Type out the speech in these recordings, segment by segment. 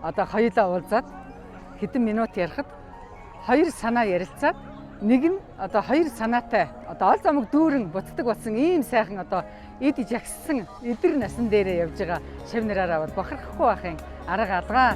Одоо хоёулаа уулзаад хэдэн минут ярихад хоёр санаа ярилцаад нэг нь одоо хоёр санаатай одоо ол замаг дүүрэн буцдаг болсон ийм сайхан одоо эд жагссан эдэр насан дээрээ явж байгаа шав нараараа бол бохирхгүй байхын арга алгаа.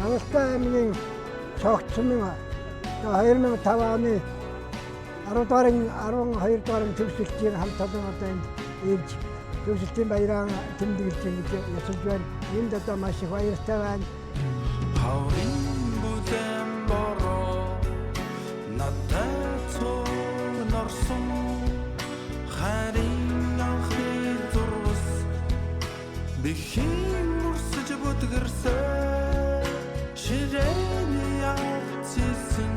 Хангалттай аймгийн цогцсон 2005 оны 10 дугаар 12 дугаар төгсөлтийн хамт олон одоо энд ирж төгсөлтийн баяраа тэмдэглэж ингэж ясалж байна. Энд одоо маш их баяртай байна. Хаврын бүлээн бороо надад цөөнөрсөн харин анхны зурвас бэхэн мөрсөж бүдгэрсэн ширээний явцсэн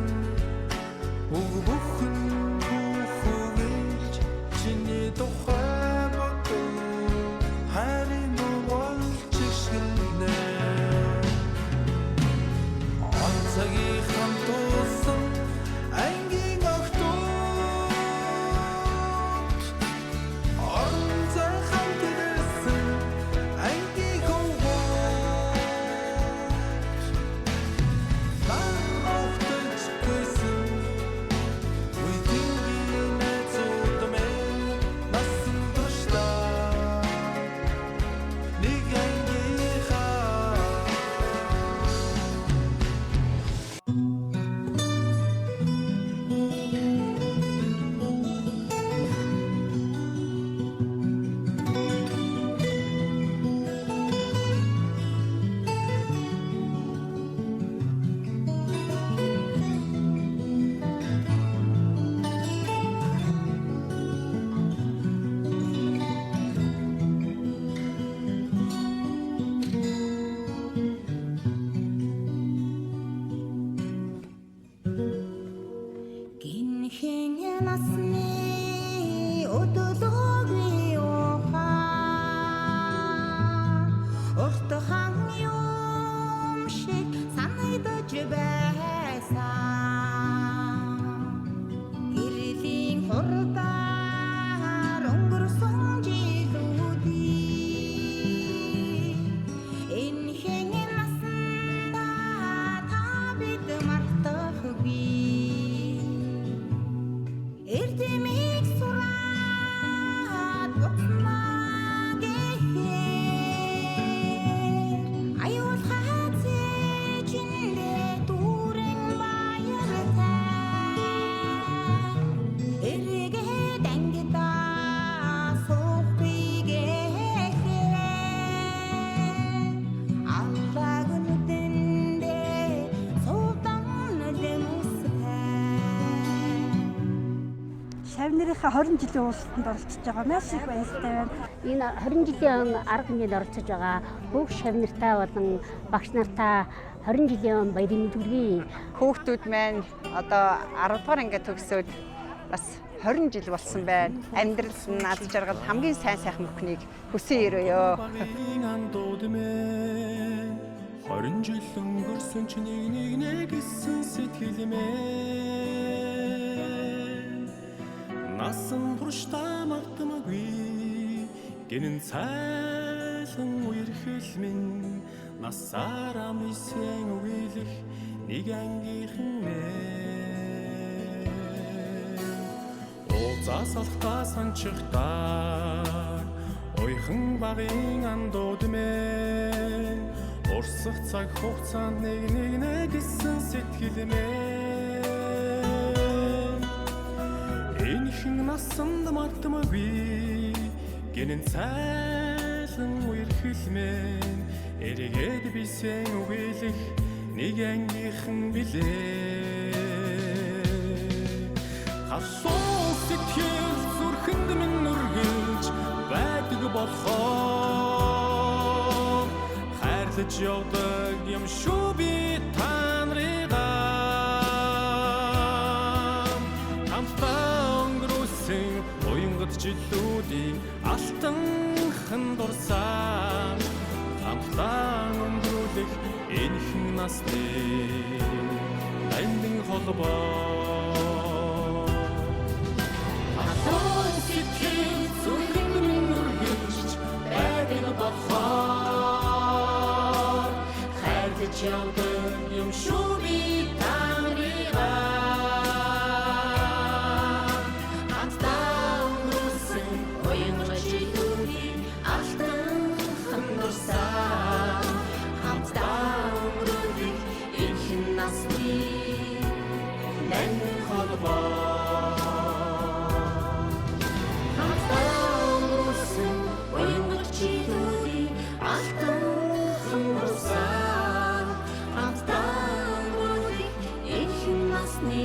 үг бүхэн хүүхүүгэлж чиний тухай бодов харин болж шилнэ онцгийн хамтуулсан ангийн охтууд орон зай хамт ирсэн ангийн хөвгүүд. ангийнхаа 20 жилийн уулзалтанд оролцож байгаа. Маш их баяртай байна. Энэ 20 жилийн арга хэмжээнд оролцож байгаа бүх шавь нартаа болон багш нартаа 20 жилийн баярын мэнд хүргэе. Хүүхдүүд маань одоо 10 дугаар анги төгсөөд бас 20 жил болсон байна. Амьдрал нь аз жаргал хамгийн сайн сайхан бүхнийг хүсэн өрөөё. 20 жил өнгөрсөн ч нэг нэг нэг гэсэн сэтгэл мэн. Насан туршдаа мартамгүй гинэн цайлан үерхэл минь насаараа мисэн үгэлэх нэг ангийнхан мэн. Уулзаас алхтаа санчихтаа уйхан багын андууд мэн. Урсах цаг хугацаанд нэг нэг нэг гэсэн сэтгэл мэн. Энэхэн насанд мартамгүй гинэн цайлан үерхэл мэн. Эргээд бисэн үгэлэх нэг ангийнхан билээ. Халуун сэтгэл зүрхэнд минь үргэлж байдаг болохоор хайрлаж явдаг юм шүү би та нарыгаа. Хамтдаа өнгөрүүлсэн уянгат жилүүдийн алтанхан дурсаа хамтдаа өнгөрүүлэх энэхэн насны нандин холбоо. Халуун сэтгэл зүрхэнд минь үргэлж байдаг болохоор хайрлаж явдаг юм шүү би та нарыгаа. Хамтдаа өнгөрүүлсэн уянгат жилүүдийн алтанхан дурсаа хамтдаа өнгөрүүлэх энэхэн насны нандин холбоо. Хамтдаа өнгөрүүлсэн уянгат жилүүдийн алтанхан дурсаа хамтдаа өнгөрүүлэх энэхэн насны